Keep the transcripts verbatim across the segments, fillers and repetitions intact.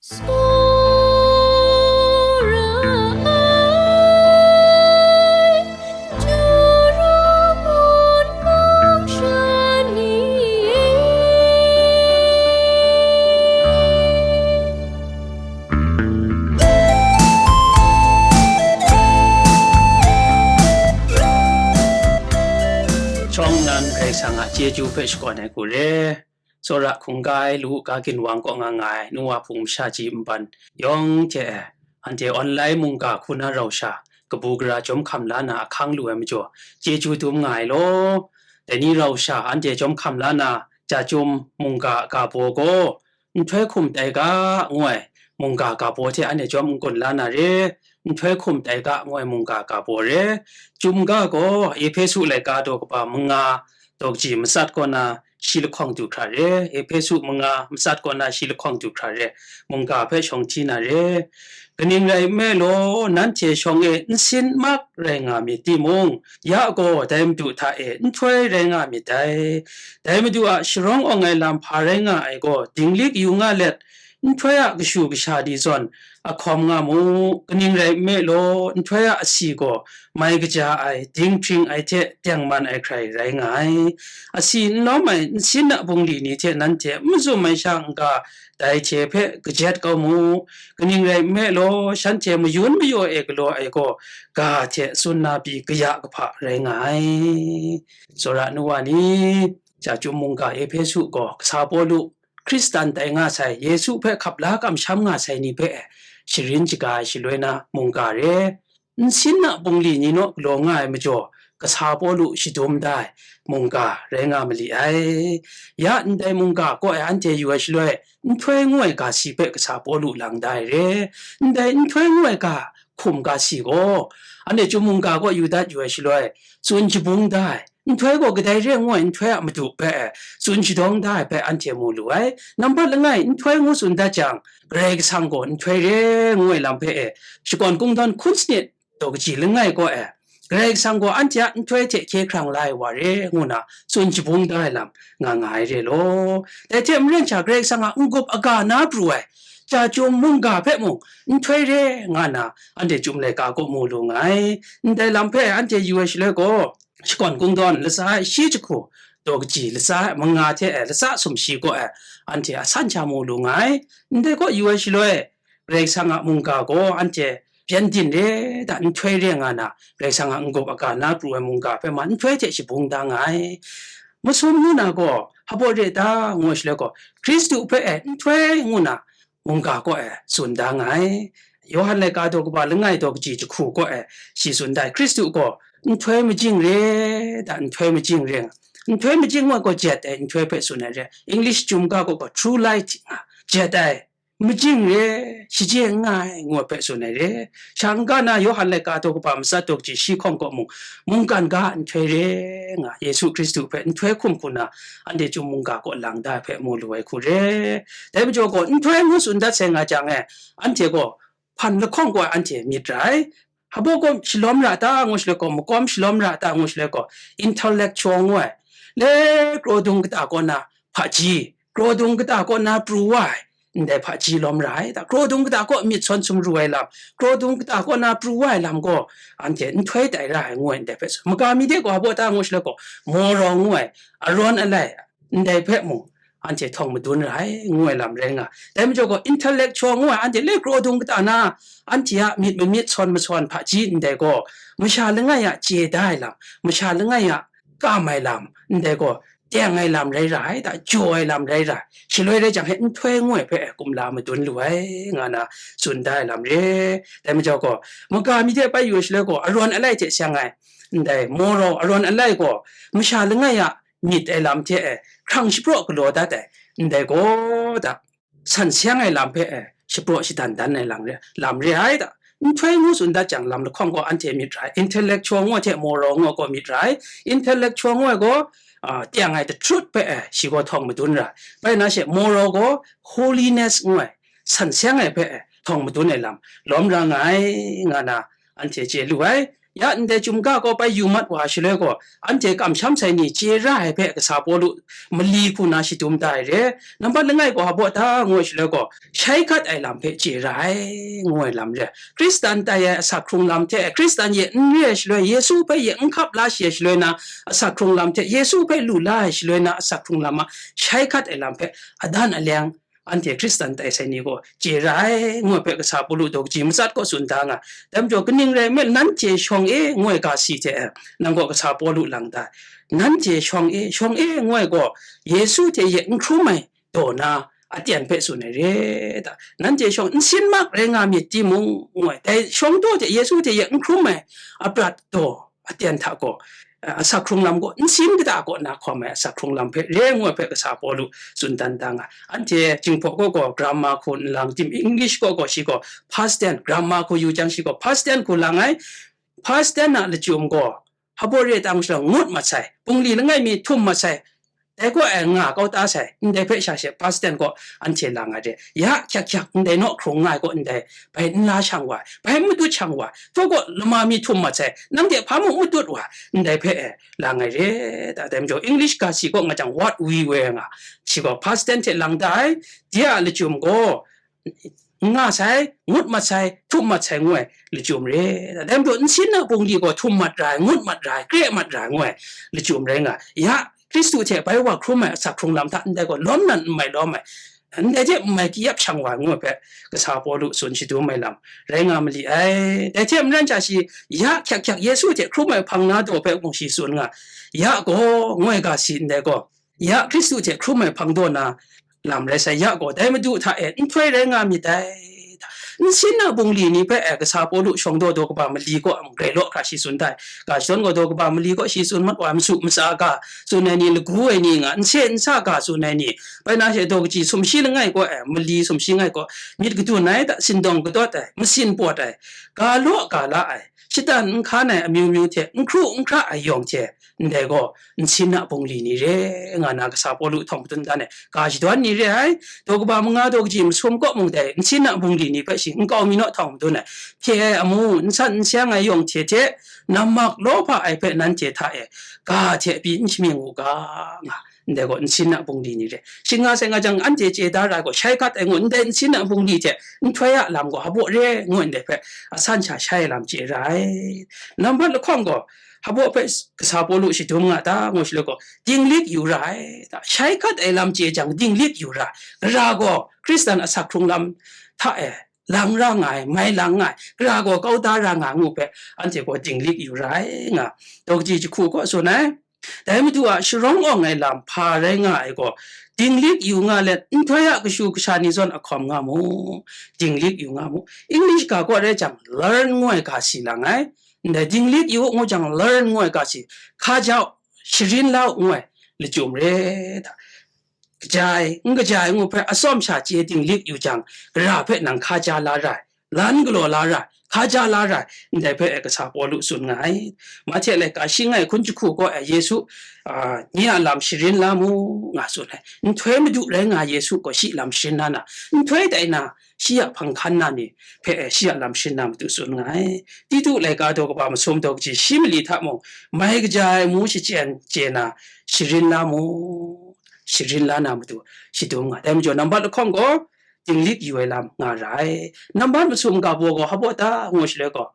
Tsawra ai, Jura mung mung sha ni e. Shawng nnan Karai Kasang a chyeju hpe shakawn ai hku re. Tsawra hkungga ai Luka ginwang kaw nga nga ai nu wa hpung masha ji nban yawng hte e, anhte online mungga hku na rau sha kabu gara jawm hkam la na ahkang lu ai majaw, chyeju dum nga ai law. Dai ni rau sha anhte jawm hkam la na, ja chyum mungga a ga baw gaw, nhtoi hkum tai ga, ngu ai mungga ga baw hte anhte jawm n-gun la na re. Nhtoi hkum tai ga, ngu ai mungga ga baw re. Chyum ga gaw, Ehpesu laika daw kaba manga, daw kaji matsat kaw na shi lahkawng du hkra re. Ehpesu manga, matsat kaw na shi lahkawng du hkra re. Mungga hpe shawng hti na re. Kaning rai nme law, nanhte shawng e nsin mak rai nga myit timung, ya gaw dai Madu hta e nhtoi rai nga myit dai. Dai Madu a sharawng awng ai lam hpa rai nga ai gaw, dinglik yu nga let, nhtoi a kashu kasha ni zawn ahkawm nga mu. Kaning rai nme law, nhtoi a asi gaw mai kaja ai, dinghpring ai hte tengman ai hkrai rai nga ai. Asi n lawm ai nsin a bungli ni hte nanhte n mazum ai sha n-ga, dai hte hpe kajet kau mu. Kaning rai nme law, shanhte mayun mayaw e galaw ai gaw, ga hte tsun na pyi kaya kahpa rai nga ai. Tsawra nu wa ni, ja chyum mungga Ehpesu gaw kasa Pawlu, Hkristan tai nga sai, Yesu hpe hkap la kamsham nga sai ni hpe sharin shaga ai shaloi na mungga re. Nsin a bungli ni naw galaw nga ai majaw, kasa Pawlu shadum da ai mungga rai nga mali ai. Ya ndai mungga kaw e anhte yu ai shaloi, nhtoi ngu ai ga si hpe kasa Pawlu lang da ai re. Ndai nhtoi ngu ai ga hkum ga si gaw, anhte chyum mungga kaw yu dat yu ai shaloi, tsun jabung da ai. Nhtoi gaw kadai re ngu ai nhtoi a madu hpe e, tsun shadawng da ai hpe anhte mu lu ai. Nambat langai, nhtoi ngu tsun dat jang, Karai Kasang gaw nhtoi re ngu ai lam hpe e, shakawn kungdawn hkun sanit daw kaji langai kaw e, Karai Kasang gaw anhte a nhtoi hte hkye hkrang la ai wa re ngu na tsun jabung da ai lam nga nga ai re law. Dai hte maren sha, Karai Kasang a n-gup aga na pru ai, ja chyum mungga hpe mung nhtoi re nga na, anhte chyum laika kaw mu lu nga ai. Ndai lam hpe anhte yu ai shaloi gaw, shakawn kungdawn latsa e shi jahku, daw kaji latsa e manga hte e latsa sumshi kaw e, anhte a san sha mu lu nga ai. Ndai kaw yu ai shaloi, Karai Kasang a mungga gaw anhte byen din re da, nhtoi re nga na, Karai Kasang a n-gup aga na pru ai mungga hpe ma nhtoi hte shabung da nga ai. Masum ngu na gaw, hpa baw re ta, ngu ai shaloi gaw, Hkristu hpe e nhtoi ngu na, mungga kaw e tsun da nga ai. Yawhan laika daw kaba langai daw kaji jahku kaw e shi tsun da ai, Hkristu gaw nhtoi majing re da, nhtoi majing re nga, nhtoi majing wa gaw jet ai nhtoi hpe tsun ai re, English chyum ga gaw gaw true light nga, jet ai, majing re, shaje n nga ai, ngu ai hpe tsun ai re. Shang ga na Yawhan laika daw kaba matsat daw kaji shi hkawng kaw mung, mungkan ga nhtoi re nga, Yesu Hkristu hpe nhtoi hkum hku na, anhte chyum mungga kaw lang da ai hpe mu lu ai hku re. Dai majaw gaw, nhtoi ngu tsun dat sai nga jang e, anhte gaw hpan lahkawng gaw anhte myit ra ai. Hpa baw gaw shalawm ra ta ngu shaloi gaw, makawm shalawm ra ta ngu shaloi gaw, intellectual ngu ai, le kraw dung kata kaw na hpaji, kraw dung kata kaw na pru wa ai, ndai hpaji lawm ra ai. Da kraw dung kata kaw myit sawn sumru ai lam, kraw dung kata kaw na pru wa ai lam gaw, anhte nhtoi tai ra ai, ngu ai, ndai hpe tsun. Maga mi de gaw hpa baw ta ngu shaloi gaw, moral ngu ai, arawn alai, ndai hpe mung, anhte htawng madun ra ai, ngu ai lam rai nga. Dai majaw gaw, intellectual ngu ai, anhte le kraw dung kata na, anhte a myit mamyit sawn masawn hpaji ndai gaw, masha langai a chye da ai lam, masha langai a kam ai lam, ndai gaw, teng ai lam rai ra ai, da jaw ai lam rai ra ai, shaloi rai jang he nhtoi ngu ai hpe kumla madun lu ai, nga na tsun da ai lam re. Dai majaw gaw, maga mi de bai yu ai shaloi gaw, arawn alai hte seng ai, ndai moral arawn alai gaw, masha langai a myit ai lam hte e, hkrang shapraw galaw dat ai, ndai gaw da, san seng ai lam hpe e, shapraw shadan dan ai lam re, lam re ai da. Nhtoi ngu tsun dat jang, lam lahkawng gaw anhte myit ra ai, intellectual ngu ai hte moral ngu ai gaw myit ra ai. Intellectual ngu ai gaw, a, teng ai the truth hpe e, shi gaw htawng madun ra ai. Bai na she, moral gaw holiness ngu ai, san seng ai hpe e, htawng madun ai lam lawm ra nga ai, nga na, anhte chye lu ai. Ya ndai chyum ga gaw bai yu mat wa shaloi gaw, anhte kamsham sai ni chye ra ai hpe kasa Pawlu mali hku na shadum da ai re. Nambat langai gaw hpa baw ta ngu ai shaloi gaw, shai hkat ai lam hpe chye ra ai, ngu ai lam re. Hkristan tai ai asak hkrung lam hte, Hkristan ye n re ai shaloi, Yesu hpe ye n hkap la shi ai shaloi na, asak hkrung lam hte, Yesu hpe lu la ai shaloi na, asak hkrung lam a shai hkat ai lam hpe, adan aleng, anhte Hkristan tai sai ni gaw chye ra ai, ngu ai hpe kasa Pawlu daw kaji matsat kaw tsun da nga. Dai majaw, kaning rai nme, nanhte shawng e, ngu ai ga si hte, nang gaw kasa Pawlu lang da. Nanhte shawng e, shawng e, ngu ai gaw, Yesu hte ye n hkrum ai daw na, aten hpe tsun ai re da. Nanhte shawng n sin mak rai nga myit timung, ngu ai. Dai shawng daw hte Yesu hte ye n hkrum ai aprat daw, aten hta gaw, a, asak hkrung lam gaw, nsin kata kaw na hkawm ai asak hkrung lam hpe re ngu ai hpe kasa Pawlu tsun dan da nga. Anhte Jinghpaw kaw gaw grammar hku n lang tim, English kaw gaw shi gaw past tense, grammar hku yu jang shi gaw past tense hku lang ai, past tense a lachyum gaw, hpa baw re tang shalawng ngut mat sai, bungli langai mi htum mat sai, dai kaw e nga kau ta sai, ndai hpe sha she past tense kaw anhte lang ai re. Ya hkyak hkyak ndai naw hkrung nga ai kaw ndai bai n la shang wa, bai n matut shang wa, htaw kaw lama mi htum mat sai, nang de hpa mung matut wa, ndai hpe e lang ai re. Da, dai majaw English ga si kaw nga jang what we were nga, shi gaw past tense hte lang da ai, de a lachyum gaw, n nga sai, ngut mat sai, htum mat sai ngu ai lachyum re. Dai majaw nsin a bungli gaw htum mat ra ai, ngut mat ra ai, kre mat ra ai ngu ai lachyum rai nga. Ya, Hkristu hte bai wa hkrum ai asak hkrung lam hta ndai gaw lawm nan n mai lawm ai, ndai hte n mai kayap shang wa ai ngu ai hpe kasa Pawlu tsun shadum ai lam rai nga mali ai. Dai hte maren sha shi, ya hkyak hkyak Yesu hte hkrum ai hpang na daw hpe mung shi tsun nga, ya gaw, ngu ai ga si ndai gaw, ya Hkristu hte hkrum ai hpang daw na lam rai sai, ya gaw dai Madu hta e nhtoi rai nga myit dai. Nsin a bungli ni hpe e kasa Pawlu shawng daw daw kaba mali kaw a grai law hkra shi tsun dai. Ga shadawn gaw daw kaba mali kaw shi tsun mat wa, masu matsa ga tsun ai ni, lagu ai ni nga, nse nsa ga tsun ai ni, bai na she daw kaji sumshi langai kaw e, mali sumshi langai kaw, myit kadun ai da, sindawng kadawt ai, masin pawt ai, ga law ga la ai, shatan n hkan ai amyu myu hte, n hkru n hkra ai yawng hte, ndai gaw nsin a bungli ni re, nga na kasa Pawlu htawng madun dan ai, ga shadawn ni re ai, daw kaba manga daw kaji masum kaw mung dai nsin a bungli ni hpe shi nkau mi naw htawng madun ai, hpye ai amu, n san n seng ai yawng hte hte, nammak lawhpa ai hpe nanhte hta e, ga hte pyi n shamying u ga, nga, ndai gaw nsin a bungli ni re. Shing nga sai nga jang, anhte chye da ra ai gaw, shai hkat ai ngu, ndai nsin a bungli hte nhtoi a lam gaw hpa baw re, ngu ndai hpe, asan sha shai ai lam chye ra ai. Nambat lahkawng gaw, hpa baw hpe kasa Pawlu shadum nga ta, ngu shaloi gaw, dinglik yu ra ai, ta, shai hkat ai lam chye jang, dinglik yu ra ai. Gara gaw Hkristan asak hkrung lam hta e lang ra nga ai, mai lang nga ai, gara gaw kau da ra nga ai ngu hpe, anhte gaw dinglik yu ra ai nga, daw kaji jahku kaw tsun ai. Dai Madu a sharawng awng ai lam hpa rai nga ai gaw, dinglik yu nga let, nhtoi a kashu kasha ni zawn a hkawm nga mu. Dinglik yu nga mu. English ga kaw rai jang, learn ngu ai ga si lang ai. Ndai dinglik yu ngu jang, learn ngu ai ga si, hka ja u, sharin la u ngu ai lachyum re da. Kaja ai, n kaja ai ngu hpe atsawm sha chye dinglik yu jang, gara hpe nang hka ja la ra ai, lan galaw la ra ai, hka ja la ra ai, ndai hpe e kasa Pawlu tsun nga ai. Mahte laika shi ngai hkun jahku kaw e Yesu, a, nye a lam sharin la mu, nga tsun ai. Nhtoi Madu rai nga Yesu gaw shi lam sharin la na, nhtoi tai na, shi a hpang hkan na ni hpe e shi a lam sharin na matu tsun nga ai. Titu laika daw kaba masum daw kaji shi mali hta mung, mai kaja ai amu shachyen chye na, sharin la mu, sharin la na matu shadum nga. Dai majaw, nambat lahkawng gaw, dinglik yu ai lam nga ra ai. Nambat masum ga baw gaw, hpa baw ta, ngu shaloi gaw,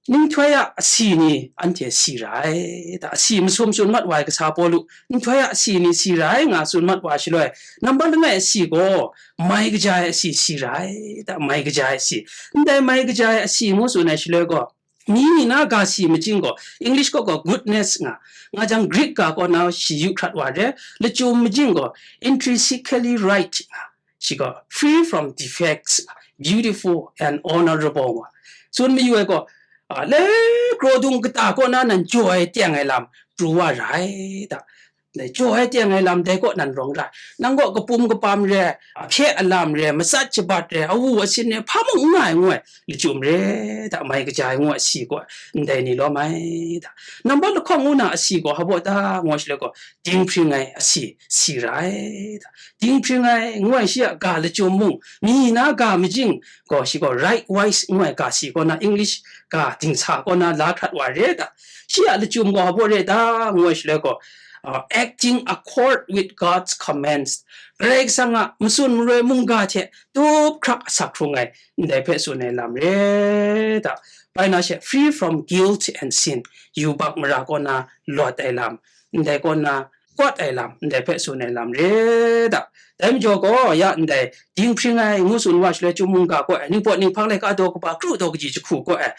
nhtoi a asi ni anhte si ra ai. Da, asi masum tsun mat wa ai kasa Pawlu, nhtoi a asi ni si ra ai nga tsun mat wa shaloi, nambat langai asi gaw, mai kaja ai asi si ra ai. Da, mai kaja ai asi. Ndai mai kaja ai asi ngu tsun ai shaloi gaw, mi ni na ga si majing gaw, English kaw gaw goodness nga, nga jang Greek ga kaw na shi yu hkrat wa re, lachyum majing gaw, intrinsically right nga, shi gaw free from defects, beautiful and honorable nga. Tsun mayu ai gaw, a, le kraw dung kata kaw na nan jaw ai teng ai lam pru wa ra ai da. Dai jaw ai teng ai lam dai kaw nan rawng ra. Nang kaw kapum kapam re, ahkye alam re, matsat shabat re, awu asin re, hpa mung n nga ai ngu ai, lachyum re da, mai kaja ai ngu ai asi gaw, ndai ni lawm ai da. Nambat lahkawng ngu na asi gaw, hpa baw ta ngu ai shaloi gaw, dinghpring ai asi, si ra ai da. Dinghpring ai ngu ai shi a ga lachyum mung, mi na ga majing gaw, shi gaw right wise ngu ai ga si kaw na, English ga dingsa kaw na la hkrat wa re da. Shi a lachyum gaw hpa baw re ta ngu ai shaloi gaw, uh, acting accord with God's commands. Karai Kasang a matsun maroi mungga hte tup hkrak asak hkrung ai, ndai hpe tsun ai lam re da. Bai na she, free from guilt and sin, yubak mara kaw na lawt ai lam, ndai kaw na kawt ai lam, ndai hpe tsun ai lam re da. Dai majaw gaw, ya ndai dinghpring ai ngu tsun wa shaloi, chyum mungga kaw ai, ningpawt ninghpang laika daw kaba kru daw kaji jahku kaw ai,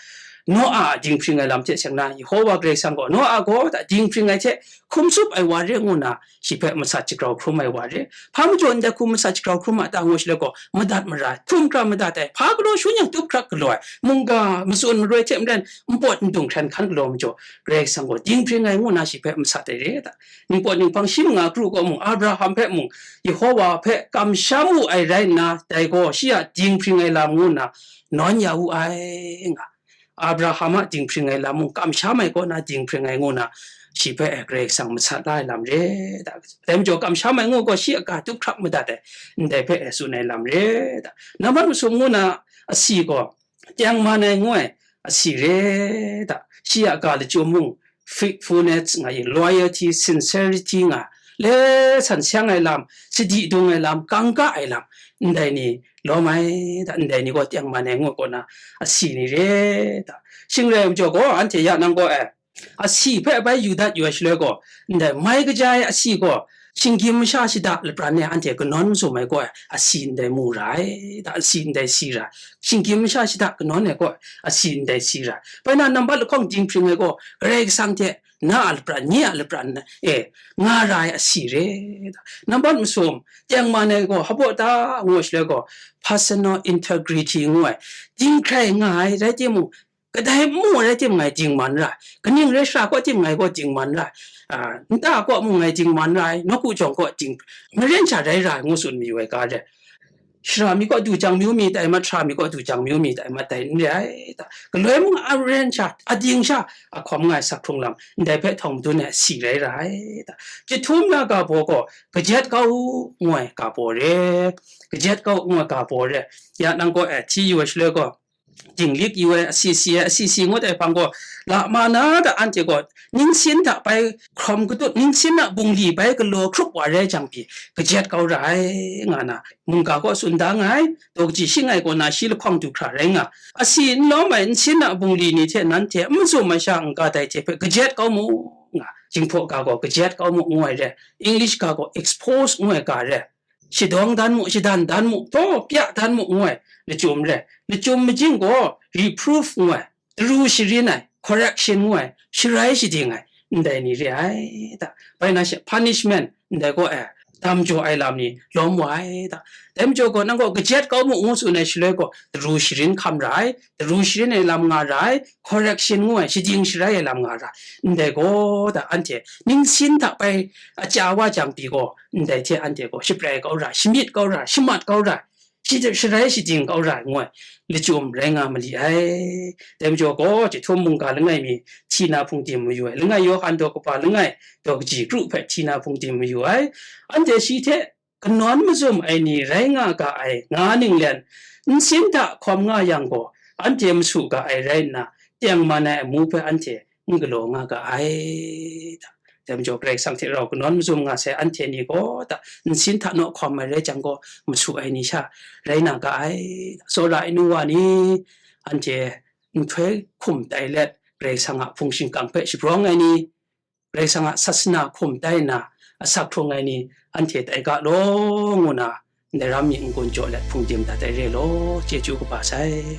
Noa a dinghpring ai lam hte seng na, Yehova Karai Kasang gaw Noa gaw da dinghpring ai hte hkum tsup ai wa re ngu na, shi hpe masat jagrau hkrum ai wa re. Hpa majaw ndai hkum masat jagrau hkrum a ta ngu shaloi gaw, madat mara ai, hkrum hkra madat ai, hpa galaw shangun yang tup hkrak galaw ai, mungga matsun maroi hte maren npawt ndung hkran hkan galaw majaw, Karai Kasang gaw dinghpring ai ngu na shi hpe masat ai re da. Ningpawt ninghpang shi manga kru kaw mung, Abraham hpe mung, Yehova hpe kamsham wu ai rai nna, dai gaw shi a dinghpring ai lam ngu nna nawn ya wu ai, nga. Abraham a dinghpring ai lam mung, kamsham ai kaw na dinghpring ai ngu na, shi hpe, eh, Karai Kasang masat la ai lam re da. Dai majaw, kamsham ai ngu gaw, shi a ga tup hkrak madat ai, ndai hpe, eh, tsun ai lam re da. Nambat masum ngu na asi gaw, tengman ai ngu ai asi re da. Shi a ga lachyum mung, faithfulness nga i, loyalty, sincerity nga, le san seng ai lam, sadi dung ai lam, kangka ai lam, ndai ni lawm ai da, ndai ni gaw tengman ai ngu kaw na asi ni re da. Shing rai majaw gaw, anhte ya nang gaw, eh, asi hpe bai yu dat yu ai shaloi gaw, ndai mai kaja ai asi gaw, shinggyim masha shada lapran e anhte kanawn mazum ai gaw, asi ndai mu ra ai da, asi ndai si ra ai. Shinggyim masha shada kanawn ai gaw, asi ndai si ra ai. Bai na nambat lahkawng dinghpring ai gaw, Karai Kasang hte na a lapran, nye a lapran e nga ra ai asi re da. Nambat masum, tengman ai gaw, hpa baw ta ngu ai shaloi gaw, personal integrity ngu ai, dinghkrai nga ai rai timung, kadai nmu rai tim ngai dingman ra ai, kaning rai shara kaw tim ngai gaw dingman ra ai, a, nta kaw mung ngai dingman ra ai, nawku jawng kaw ding, maren sha rai ra ai ngu tsun mayu ai ga re. Shara mi kaw du jang myu mi tai mat, shara mi kaw du jang myu mi tai mat dai n re ai ta. Galoi mung a ren sha, a ding sha, a hkawm nga ai sak hkrung lam, ndai hpe htawng madun ai si rai ra ai ta. Jahtum na ga baw gaw, kajet kau u, ngu ai ga baw re. Kajet kau u, ngu ai ga baw re. Ya nang gaw, eh, hti yu ai shaloi gaw, dinglik yu ai, asi si ai, asi si ngut ai hpang gaw, la ma na da anhte gaw, ningsin hta bai hkawm katut, ningsin a bungli bai galaw hkrup wa rai jang pyi, kajet kau ra ai, nga na, mungga kaw tsun da nga ai, daw kaji shing ai kaw na shi lahkawng du hkra rai nga, asi n lawm ai nsin a bungli ni hte nanhte n mazum ai sha n-ga dai hte hpe kajet kau mu, nga, Jinghpaw ga gaw kajet kau mu ngu ai re, English ga gaw expose ngu ai ga re, shadawng dan mu, shadan dan mu, taw pya dan mu ngu ai lachyum re, lachyum majing gaw reproof ngu ai, daru sharin ai, correction ngu ai, sharai shading ai, ndai ni re ai ta. Bai na she punishment, ndai gaw, eh, dam jaw ai lam ni lawm wa ai ta. Dai majaw gaw, nang gaw kajet kau mu ngu tsun ai shaloi gaw, daru sharin hkam ra ai, daru sharin ai lam nga ra ai, correction ngu ai, shading sharai ai lam nga ra ai. Ndai gaw da, anhte ningsin hta bai a chya wa jang pyi gaw, ndai hte anhte gaw shaprai kau ra ai, shamyit kau ra ai, shamat kau ra ai, shi-, sharai shading kau ra ai ngu ai lachyum rai nga mali ai. Dai majaw gaw, Jahtum mungga langai mi hti na hpungdim mayu ai, langai Yawhan daw kaba langai daw kaji kru hpe hti na hpungdim mayu ai. Anhte shi hte kanawn mazum ai ni rai nga ga ai, nga ninglen, nsin hta hkawm nga yang gaw, anhte masu ga ai rai nna, tengman ai amu hpe anhte n galaw nga ga ai. Dai majaw, Karai Kasang hte rau kanawn mazum nga sai anhte ni gaw, nsin hta naw hkawm ai rai jang gaw, masu ai ni sha rai na ga ai. Tsawra ai nu wa ni, anhte nhtoi hkum tai let, Karai Kasang a hpung shingkang hpe shabrawng ai ni, Karai Kasang a sasana hkum tai nna, asak hkrung ai ni, anhte tai ga law, ngu na, ndai ram mi n-gun jaw let hpungdim dat ai re law, chyeju kaba sai.